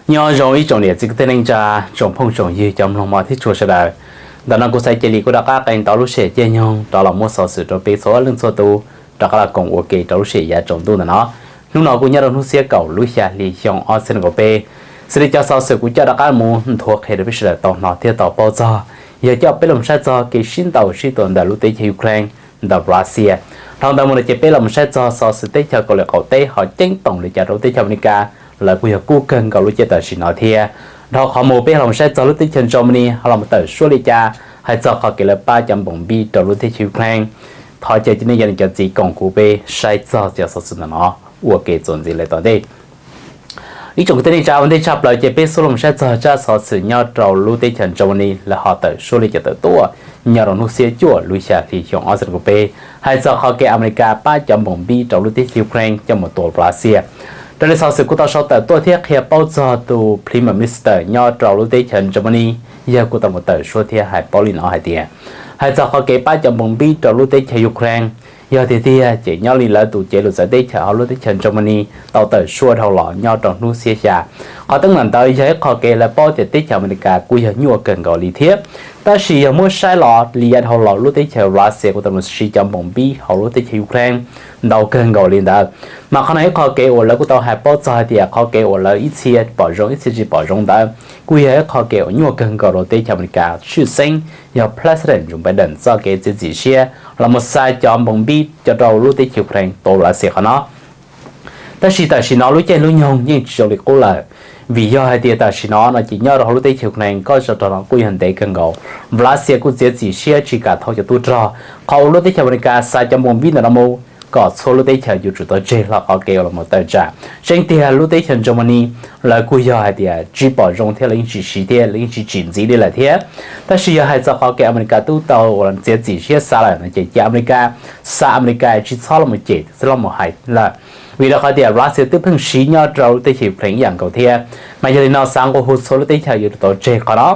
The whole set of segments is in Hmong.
Nyob zoo ib tsoom niam txiv kwv tij neej tsa, tsoom phooj tsoom ywg cov mloog mos thiab tshua sawv daws. Ntawm no kuv Xaiv Cia Lis kuj rov qab qee tau lub sij hawm caij nyoog rov los muab xov xwm rau peb txhua leej txhua tus rov qab los koom ua ke rau lub sij hawm yav tsaus ntuj ntawm no. Hnub no kuj nyob rau hnub xiab kaum lub xya hli xyoo ob txhiab nees nkaum peb. Xws li cov xov xwm kuv coj rov qab mus nthuav qhia rau peb sawv daws tau hnov thiab tau paub txog, yog coj peb los saib txog kev sib ntaus sib tua ntawm lub teb chaws Ukraine ntawm Russia. Dhau ntawd mus no ces peb los saib txog xov xwm teb chaws Kauslim Qaum Teb ho ceeb toom li cas rau teb chaws Amelikas, lawv kuj yog kub kawg nkaus lub caij tam sim no thiab. Dhau qhov mus peb los saib txog lub teb chaws Germany ho los tawm suab li cas hais txog qhov kev lawv pab cov npoom npib rau lub teb chaws Ukraine. Thov caw nej cov niam cov txiv koom kuv peb saib txog cov xov xwm ntawm no ua ke txuas ntxiv lawm tom ntej. Ib tsoom kwv tij neej tsa, ua ntej tshaj plaws ces peb xub los saib txog tsab xov xwm nyob rau lub teb chaws Germany lawv ho tawm suab li cas tawm tuaj nyob rau hnub xiab cuaj lub xya hli xyoo ob txhiab nees nkaum peb, hais txog qhov kev Amelikas pab cov npoom npib rau lub teb chaws Ukraine coj mus tua Russia. Raws li xov xwm kuj tau sau tawm tuaj thiab qhia paub txog tus Prime Minister nyob rau lub teb chaws Germany, yawg kuj tau mus tawm suab thiab hais paub li no hais tias, hais txog qhov kev pab cov npoom npib rau lub teb chaws Ukraine, yog tiag tiag ces nyob li lawv tus cev lus txawv teb chaws hauv lub teb chaws Germany tau tawm suab dhau los nyob rau hnub xiab xya, qhov teeb meem ntawd yog ib qho kev lawv paub tias teb chaws Amelikas kuj yog nyuaj kawg nkaus li thiab. Tab sis yog muab saib los li yav dhau los lub teb chaws Russia kuj tau mus siv cov npoom npib hauv lub teb chaws Ukraine ntau kawg nkaus li ntawd. Mas qhov no ib qho kev uas lawv kuj tau hais paub txog hais tias qhov kev uas lawv ib txhia pom zoo ib txhia tsis pom zoo ntawd kuj yog ib qho kev uas nyuaj kawg nkaus rau teb chaws Amelikas tshwj xeeb yog President Joe Biden txoj kev txiav txim siab los mus xa cov npoom npib coj rau lub teb chaws Ukraine tua Russia qhov no. Tab sis tam sim no lub caij lub nyoog yeej tsis zoo li qub lawm, vim yog hais tias tam sim no no ces nyob rau hauv lub teb chaws Ukraine koj sov rog no kuj yog ntev kawg nkaus. Russia kuj txiav txim siab tsis kam thau cov tub rog, qhov uas lub teb chaws Amelikas xa cov npoom npib ntawm no mus kom txhua lub teb chaws yuav tsum tau tseg hlo qhov kev uas los mus tawm tsam. Tseeb tiag lub teb chaws Germany lawv kuj yog hais tias tsis pom zoo thiab lawv yeej tsis siv thiab lawv yeej tsis tsim ntxiv li lawm thiab. Tab sis yog hais txog qhov kev Amelikas twb tau uas txiav txim siab xa lawm no ces cia Amelikas xa, Amelikas tsis txhob los mus cem, tsis txhob los mus hais lawm. Vim rau qhov tias Russia twb pheej siv nyob rau lub teb chaws Ukraine ib yam nkaus thiab. Mas yog li no xav nqua hu txhua lub teb chaws yuav tsum tau tseg qhov no,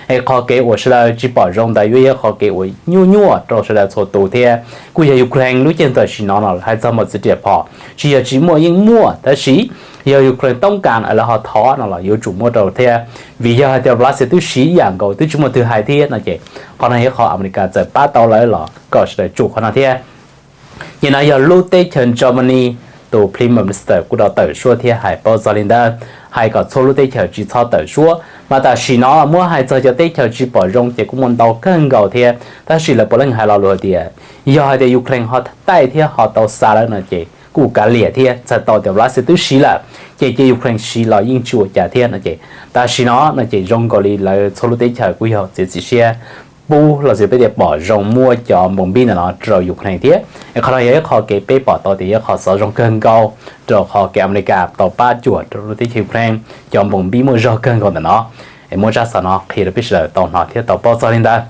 es qhov kev uas sawv daws tsis pom zoo ntawd yuav yog qhov kev uas nyuaj nyuaj rau sawv daws txhua tus thiab. Kuj yog Ukraine lub caij tam sim no no hais txog mos txwv riam phom tsis yog tsis muaj, yeej muaj, tab sis yog Ukraine toob kas lawv ho thov no los yuav tsum muaj rau thiab. Vim yog hais tias Russia twb siv ib yam nkaus twb tsis muaj twg hais thiab no ces qhov no yog qhov Amelikas txawm pab tau lawv los kom sawv daws tsum qhov no thiab. Ces no yog lub teb chaws Germany tus Prime Minister kuj tau tawm suab thiab hais paub txog li ntawd, hais kom txhua lub teb chaws tsis txhob tawm suab. Mas tam sim no muab hais txog cov teb chaws tsis pom zoo ces kuj muaj ntau kawg nkaus thiab, tab sis lawv puav leej hais lo lus hais tias yog hais tias Ukraine ho taij thiab ho tau xa lawm no ces kuj kav liam thiab, txhais tau tias Russia twb siv lawm ces cia Ukraine siv los yeej tsis ua cas thiab no ces tam sim no no ces zoo nkaus li lawv txhua lub teb chaws kuj yog txiav txim siab pub los sis peb tias pom zoo muab cov npoom npib ntawm no rau Ukraine thiab. Es qhov no yog ib qho kev peb pom tau tias yog qhov xov zoo kawg nkaus rau qhov kev Amelikas tau pab cuam rau lub teb chaws Ukraine cov npoom npib muaj zog kawg nkaus ntawm no. Es muab tsab xov no qhia rau peb sawv daws tau hnov thiab tau paub txog li ntawd.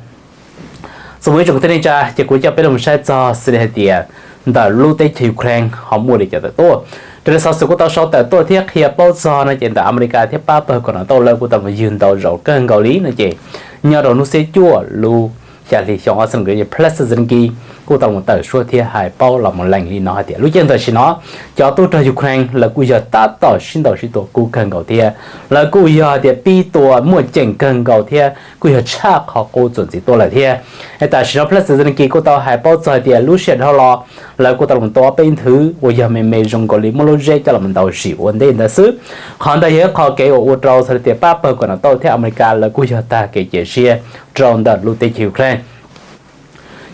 Txuas mus ib tsoom kwv tij neej tsa, ces kuv coj peb los saib txog xws li hais tias ntawm lub teb chaws Ukraine ho muaj li cas tawm tuaj. Raws li xov xwm kuj tau sau tawm tuaj thiab qhia paub txog no ces ntawm Amelikas thiab pab pawg koom NATO lawv kuj tau mus ywg ntau zaus kawg nkaus li no ces nyob rau hnub xiab cuaj lub xya hli xyoo ob txhiab nees nkaum peb, President Zelensky kuj tau mus tawm suab thiab hais paub los mus lees li no hais tias lub caij tam sim no cov tub rog Ukraine lawv kuj yog tab tom sib ntaus sib tua kub kawg nkaus thiab, lawv kuj yog hais tias pib tua muaj ceem kawg nkaus thiab kuj yog tshaj qhov qub txuas ntxiv tuaj lawm thiab. Es tam sim no President Zelensky kuj tau hais paub txog hais tias lub sij hawm dhau los lawv kuj tau los tua peb nthwv uas yog me me zoo nkaus li muab lub zeb coj los ntaus zim ua ntej ntawd xwb. Qhov ntawd yog ib qho kev uas ua rau txhais tias pab pawg koom NATO thiab Amelikas lawv kuj yog tag kev cia siab rau ntawm lub teb chaws Ukraine.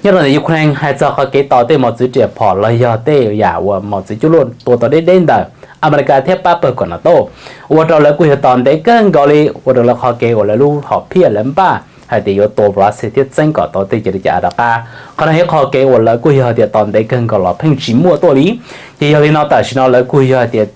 Nyob rau ntawm Ukraine hais txog qhov kev tos tej mos txwv riam phom los yog tej yam uas mos txwv cuaj luaj tua tau deb deb ntawm Amelikas thiab pab pawg koom NATO, ua rau lawv kuj yog tos ntev kawg nkaus li, ua rau lawv qhov kev uas lawv lub hom phiaj lawv npaj hais tias yuav tua Russia thiab txeeb kom tau tej ceg li cas rov qab. Qhov no yog qhov kev uas lawv kuj yog tias tos ntev kawg nkaus los pheej tsis muaj tuaj li. Ces yog li no tam sim no lawv kuj yog tias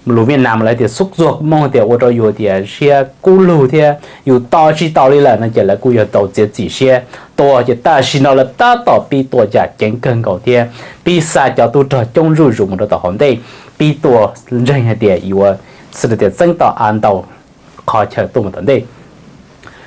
lus Viaj Nam lawv tias xub txuag Moob tias ua rau yus tias siab kub lug thiab yus tos tsis tau li lawm no ces lawv kuj yog tau txiav txim siab tua. Ces tam sim no lawv tab tom pib tua yam ceev kawg nkaus thiab pib xa cov tub rog coob zuj zus mus rau tom hauv ntej, pib tua ntseeg hais tias yuav xws li tias txeeb tau av ntau qhov chaw tuaj mus tom ntej.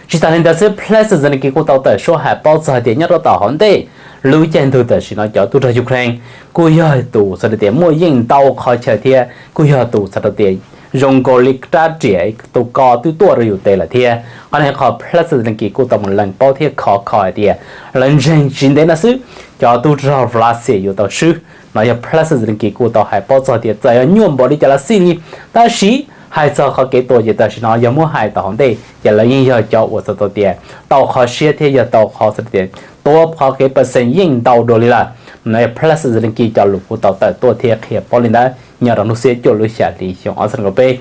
Tsis tas li ntawd xwb, President Zelensky kuj tau tawm suab hais paub txog hais tias nyob rau tom hauv ntej lub caij ntuj tam sim no cov tub rog Ukraine kuj yog tus txhais tau tias muaj yeej ntau qhov chaw thiab kuj yog tus txhais tau tias zoo nkaus li rab riam tus ko twb tuaj rau yus tes lawm thiab. Qhov no qhov President Zelensky kuj tau mus lees paub thiab khov kho hais tias lawv ntseeg tsis ntev no xwb cov tub rog Russia yuav tau swb. No yog President Zelensky kuj tau hais paub txog tias txawm yog nyuaj npaum li cas los xij li, tab sis hais txog qhov kev tua ces tam sim no yog muab hais tom hauv ntej ces lawv yeej yog cov uas txhais tau tias tau qhov siab thiab yog tau qhov tias tua qhov kev pes xeem yeej ntau dua li lawm. No yog President Zelensky cov lus kuj tau tawm tuaj thiab qhia paub li ntawd nyob rau hnub xiab cuaj lub xya hli xyoo ob txhiab kaum peb.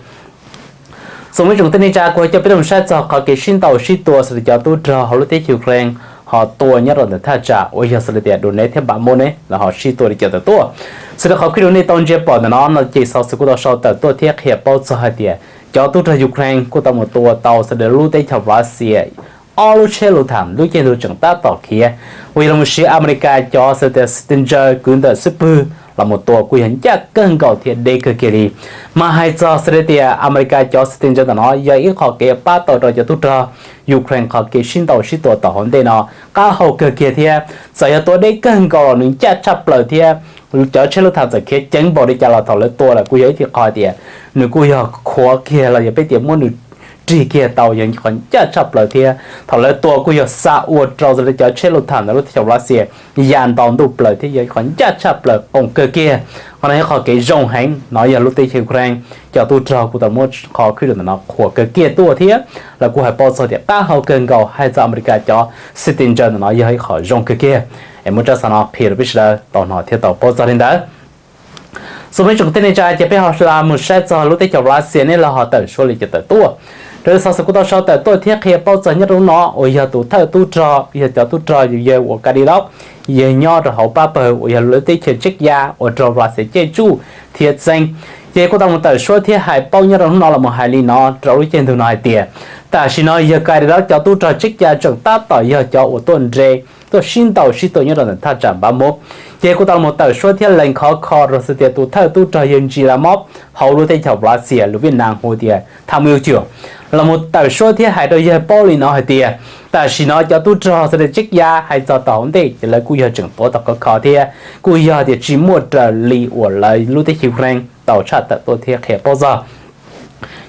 Xo me tsoom tej neej tsa, kuv ho coj peb rau saib txog qhov kev sib ntaus sib tua xws li cov tub rog hauv lub teb chaws Ukraine ho tua nyob rau ntawm thaj tsam uas yog xws li tias Donetsk thiab Bakhmut ne, lawv ho sib tua li cas tawm tuaj. Xws li qhov kij rau nej tau ntsia pom ntawm no no ces xov xwm kuj tau sau tawm tuaj thiab qhia paub txog hais tias cov tub rog Ukraine kuj tau mus tua tau xws li lub teb chaws Russia ob lub tsheb lus tham lub caij ntug tseem tab tom khiav, uas yog los siv Amelikas cov xws li tias Stinger kwv ntawm xub pwg los mus tua kuj yog ncaj kawg nkaus thiab deb kawg kiag li. Mas hais txog xws li tias Amelikas cov Stinger ntawm no yog ib qho kev pab tau rau cov tub rog Ukraine qhov kev sib ntaus sib tua tom hauv ntej no qab hau kawg kiag thiab txawm yog tua deb kawg nkaus los nws ncaj tshaj plaws thiab cov tsheb lus tham txawm khiav ceev npaum li cas los thaum lawv tua lawm kuj yog ib qho tias nws kuj yog khuav kiag los yog peb tias muab nws rig kiag tau yog qhov ncaj tshaj plaws thiab thaum lawv tua kuj yog xa ua rau xws li cov tsheb lus tham ntawm lub teb chaws Russia ya nto ntuj plaws thiab yog qhov ncaj tshaj plaws qoom kawg kiag. Qhov no yog qhov kev zoo heev no yog lub teb chaws Ukraine cov tub rog kuj tau muab qhov kij rau ntawm no qhuas kawg kiag tuaj thiab lawv kuj hais paub txog tias qab hau kawg nkaus hais txog Amelikas cov Stinger ntawm no yog ib qho zoo kawg kiag. Es muab tsab xov no qhia rau peb sawv daws tau hnov thiab tau paub txog li ntawd. Xo me tsoom tej neej tsa, ces peb ho hla mus saib txog lub teb chaws Russia ne lawv ho tawm suab li cas tawm tuaj. Raws li xov xwm kuj tau sau tawm tuaj thiab qhia paub txog nyob rau hnub no uas yog tus thawj tub rog yog cov tub rog yawg uas Kadyrov, yawg nyob rau hauv pab pawg uas yog lub teb chaws Czechia uas raug Russia caij tsuj thiab txeeb. Ces kuj tau mus tawm suab thiab hais paub nyob rau hnub no los mus hais li no rau lub caij ntug no hais tias tam sim no yawg Kadyrov cov tub rog Czechia tseem tab tom yog cov uas tuaj nres tuaj sib ntaus sib tua nyob rau ntawm thaj tsam Bakhmut. Ces kuj tau los tawm suab thiab lees khov kho rau xws tias tus thawj tub rog yawg Ntsis Lamov hauv lub teb chaws Russia lus Viaj Nam hu tias tham mus yu cuam los mus tawm suab thiab hais rau yawg paub li no hais tias tam sim no cov tub rog xws li Czechia hais txog tom hauv ntej ces lawv kuj yog tseem tuav tau khov kho thiab kuj yog tias tsis muaj raws li uas lawv lub teb chaws Ukraine tau tshaj tawm tuaj thiab qhia paub txog.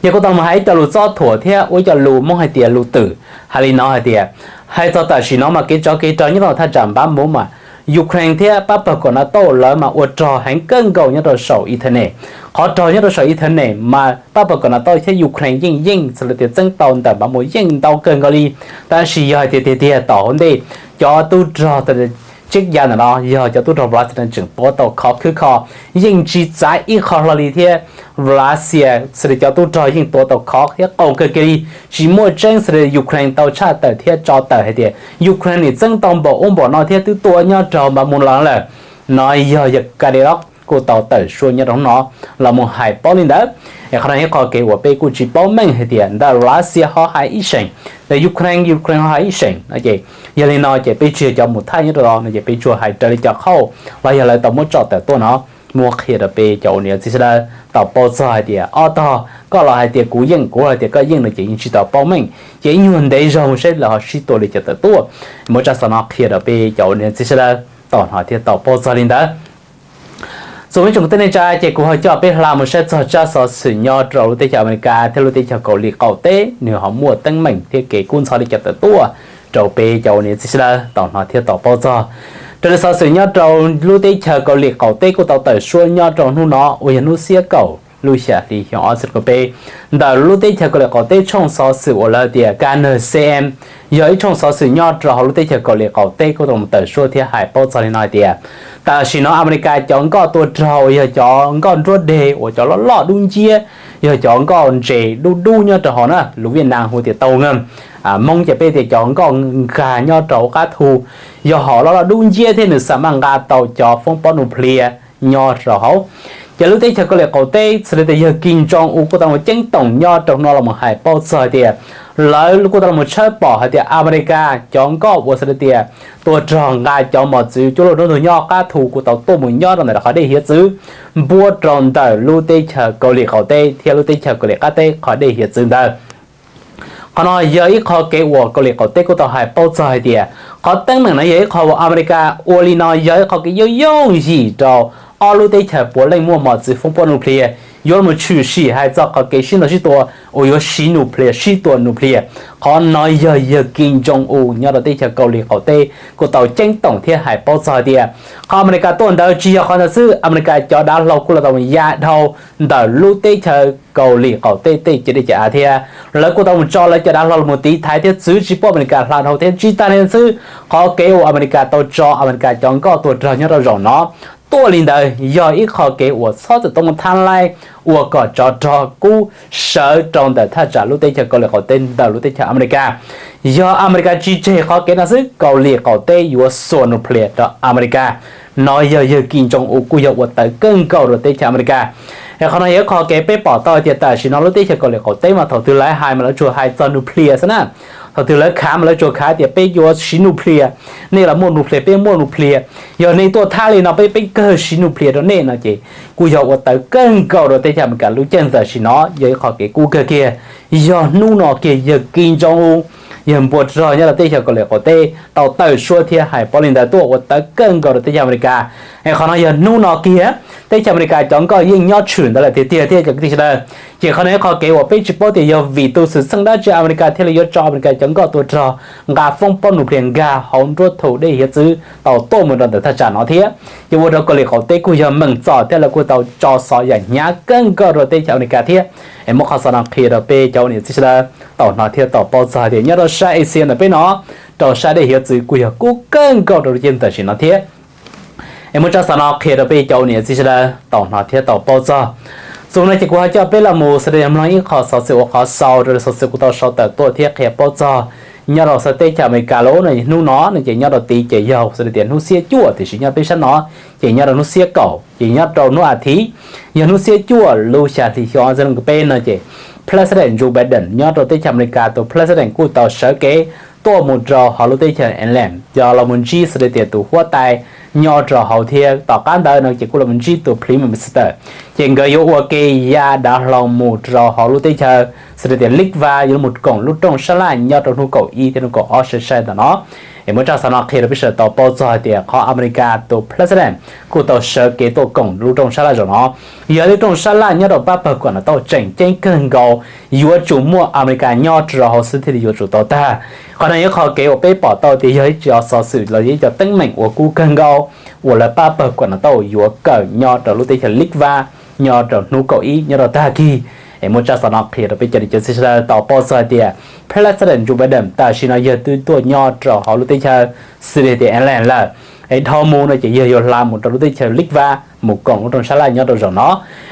Yog kuj tau mus hais ib co lus txob thuam thiab ua ib co lus Hmoob hais tias lus twm hais li no hais tias hais txog tam sim no mas kev tsov kev rog nyob rau thaj tsam Bakhmut mas Ukraine thiab pab pawg kom NATO lawv mas ua rog heev kawg nkaus nyob rau saum internet. Qhov rog nyob rau saum internet mas pab pawg kom NATO thiab Ukraine yeej yeej xws li tias txeeb tau ntawm Bakhmut yeej ntau kawg nkaus li. Tab sis yog hais tias tiag tiag tom hauv ntej cov tub rog Czechia ntawm no yog cov tub rog Russia tseem tuav tau khov khwb kho, yeej tsis txav ib qho hlo li thiab Russia xws li cov tub rog yeej tuav tau khov thiab qoom kawg kiag li. Tsis muaj tseeb xws li Ukraine tau tshaj tawm thiab tso tawm hais tias Ukraine nim txeeb tau npaum ub npaum no thiab twb tua nyob rau Bakhmut los lawm. No yog yawg Kadyrov kuj tau tawm suab nyob rau hnub no los mus hais paub li ntawd. Es qhov no ib qho kev uas peb kuj tsis paub meej hais tias ntawm Russia ho hais ib seem, ntawm Ukraine, Ukraine ho hais ib seem no ces yog li no ces peb tsis yog cov mus thaij nyob rau no ces peb tsuas hais raws li cov qhauj los yog lawv tau muab tso tawm tuaj no muab qhia rau peb cov ua niam txiv sawv daws tau paub txog hais tias ob tog koj los hais tias kuv yeej, kuv hais tias koj yeej no ces yeej tsis tau paub meej. Ces ib nyuag ntev zog mus saib lawv ho sib tua li cas tawm tuaj. Muab tsab xov no qhia rau peb cov ua niam txiv sawv daws tau hnov thiab tau paub txog li ntawd. Xo me tsoom tej neej tsa, ces kuv ho coj peb hla mus saib txog tsab xov xwm nyob rau lub teb chaws Amelikas thiab lub teb chaws Kauslim Qaum Teb nws ho muaj teeb meem thiab kev kub ntxhov li cas tawm tuaj rau peb cov ua niam txiv sawv daws tau hnov thiab tau paub txog. Raws li xov xwm nyob rau lub teb chaws Kauslim Qaum Teb kuj tau tawm suab nyob rau hnub no uas yog hnub xiab kaum lub xya hli xyoo ob txhiab kaum peb, ntawm lub teb chaws Kauslim Qaum Teb tshooj xov xwm uas lawv tias K N C M, yog ib tshooj xov xwm nyob rau hauv lub teb chaws Kauslim Qaum Teb kuj tau tawm suab thiab hais paub txog li no hais tias tam sim no Amelikas cov nkoj tua rog uas yog cov nkoj nruab deg uas cov loj loj dub nciab, yog cov nkoj ntses dub dub nyob rau hauv na, lus Viaj Nam hu tias tau na, Hmoob ces peb tias cov nkoj nkag nyob rau hauv qab thu, yog hom loj loj dub nciab thiab nws xam maj nqa tau cov foob pob nuclear nyob rau hauv. Ces lub teb chaws Kauslim Qaum Teb xws li tias yawg Kim Jong Un kuj tau mus ceeb toom nyob rau no los mus hais paub txog hais tias lawv kuj tau los mus tshawb pom hais tias Amelikas cov nkoj uas xws li tias tua rog nqa cov mos txwv cuaj luaj nrub ntug nyob qab thu kuj tau tuaj mus nyob rau ntawm qhov dej hiav txwv npuab rau ntawm lub teb chaws Kauslim Qaum Teb thiab lub teb chaws Kauslim Qab Teb qhov dej hiav txwv ntawd. Qhov no yog ib qho kev uas Kauslim Qaum Teb kuj tau hais paub txog hais tias qhov teeb meem no yog ib qho uas Amelikas ua li no yog ib qho kev yooj yooj yim rau ob lub teb chaws puav leej muaj mos txwv foob pob nuclear, yuav los tshwm sim hais txog qhov kev sib ntaus sib tua uas yuav siv nuclear sib tua nuclear. Qhov no yog yawg Kim Jong Un nyob rau teb chaws Kaus Lim qaum teb kuj tau ceeb toom thiab hais paub txog hais tias qhov Amelikas tuaj ntawd tsis yog qhov ntawd xwb, Amelikas cov dav hlau kuj los tau ya dhau ntawm lub teb chaws Kaus Lim qaum teb tej ciam teb ciam av thiab. Lawv kuj tau mus tso lawv cov dav hlau los mus tiv thaiv thiab txwv tsis pub Amelikas hla dhau thiab. Tsis tas li xwb, qhov kev uas Amelikas tau tso Amelikas cov nkoj tua rog nyob rau zaum no tuaj li ntawd yog ib qho kev uas txhob txwm tau mus thab laij ua kom tsov rog kub sawv rau ntawm thaj tsam lub teb chaws Kaus Lim qaum teb ntawm lub teb chaws Amelikas. Yog Amelikas tsis tseg qhov kev no xwb, Kaus Lim qaum teb yuav xuas nuclear rau Amelikas. No yog yawg Kim Jong Un kuj yog ua tawv kawg nkaus rau teb chaws Amelikas. Es qhov no yog ib qho kev peb pom tau tias tam sim no lub teb chaws Kaus Lim qaum teb mas thaum twg lawv hais mas lawv tsuas hais txog nuclear xwb na. Thaum twg lawv khav mas lawv tsuas khav tias peb yuav siv nuclear, nej los muaj nuclear peb muaj nuclear, yog nej tuaj thab li no peb peb kawg siv nuclear rau nej no ces kuj yog ua tawv kawg nkaus rau teb chaws Amelikas lub caij tam sim no yog ib qho kev kub kawg kiag. Yog hnub no kiag yawg Kim Jong Un, yawg npua rog nyob rau teb chaws Kaus Lim qaum teb tau tawm suab thiab hais paub li ntawd tuaj ua tawv kawg nkaus rau teb chaws Amelikas. Es qhov no yog hnub no kiag teb chaws Amelikas cov nkoj yeej nyob tshwm ntawd lawm tiag tiag thiab cov kwv tij sawv daws. Ces qhov no ib qho kev uas peb tsis paub tias yog vim tus xwm txheej dab tsi Amelikas thiaj li yuav tso Amelikas cov nkoj tua rog nqa foob pob nuclear nkag hauv nruab thu dej hiav txwv tau tuaj mus rau ntawm thaj tsam no thiab. Ces ua rau Kaus Lim qaum teb kuj yog meem txom thiab lawv kuj tau tso xov yam hnyav kawg nkaus rau teb chaws Amelikas thiab. Es muab qhov xov no qhia rau peb cov ua niam txiv sawv daws tau hnov thiab tau paub txog tias nyob rau sab Asia ntawm peb no, rau sab dej hiav txwv kuj yog kub kawg nkaus rau lub caij tam sim no thiab. Es muab tsab xov no qhia rau peb cov ua niam txiv sawv daws tau hnov thiab tau paub txog. Xus no ces kuv ho coj peb los mus sawv daws mloog ib qho xov xwm ua qhov xaus rau xov xwm kuv tau sau tawm tuaj thiab qhia paub txog nyob rau sab teb chaws Amelikas lub no. Hnub no no ces nyob rau tid ces yog sawv daws tias hnub xiab cuaj, tiam sis nyob peb sab no ces nyob rau hnub xiab kaum, ces nyob rau hnub a thiv, yog hnub xiab cuaj lub xya hli xyoo ob txhiab nees nkaum peb no ces President Joe Biden nyob rau teb chaws Amelikas tus President kuj tau sawv kev tuaj mus rau hauv lub teb chaws Ireland, yog los mus ntsib sawv daws tias tus huab tais nyob rau hauv thiab tom qab ntawd no ces kuj los mus ntsib tus Prime Minister. Ces nkawd yuav ua ke ya dav hlau mus rau hauv lub teb chaws sawv daws tias Litva, yuav los mus koom lub rooj sab laj nyob rau hnub kaum ib thiab hnub kaum ob sai sai ntawm no. Es muab tsab xov no qhia rau peb sawv daws tau paub txog hais tias qhov Amelikas tus President kuj tau sawv kev tuaj koom lub rooj sab laj zaum no. Yog lub rooj sab laj nyob rau pab pawg koom NATO tseem ceeb kawg nkaus, yuav tsum muaj Amelikas nyob rau hauv xwb thiaj li yuav tsum tau tag. Qhov no yog qhov kev uas peb pom tau tias yog ib co xov xwm los yog ib co teeb meem uas kub kawg nkaus uas lawv pab pawg koom NATO yuav kawm nyob rau lub teb chaws Litva nyob rau hnub kaum ib nyob rau tag kis. Es muab tsab xov no qhia rau peb cov niam cov txiv sawv daws tau paub txog hais tias President Joe Biden tam sim no yog twb tuaj nyob rau hauv lub teb chaws xws li tias Ireland lawm. Es dhau mus no ces yog yuav hla mus rau lub teb chaws Litva mus koom lub rooj sab laj nyob rau zaum no.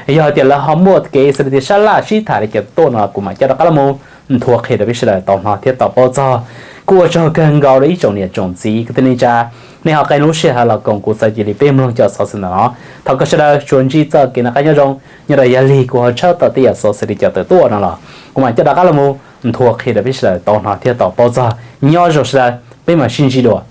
Yog hais tias lawv ho muaj kev xws li tias sab laj sib tham li cas tuaj no kuv mam coj rov qab los mus nthuav qhia rau peb sawv daws tau hnov thiab tau paub txog. Kuj ua tsaug kawg nkaus rau ib tsoom niam tsoom txiv kwv tij neej tsa, nej ho qee lub sij hawm los koom kuv txaus cia li peb mloog cov xov xwm ntawm no. Thov kom sawv daws tsuas ntsib txoj kev noj qab nyob zoo, nyob rau yog li kuv ho tshawb tau tej yam xov xwm li cas tawm tuaj no los kuv mam coj rov qab los mus nthuav qhia rau peb sawv daws tau hnov thiab tau paub txog. Nyob zoo sawv daws, peb mam sib ntsib dua.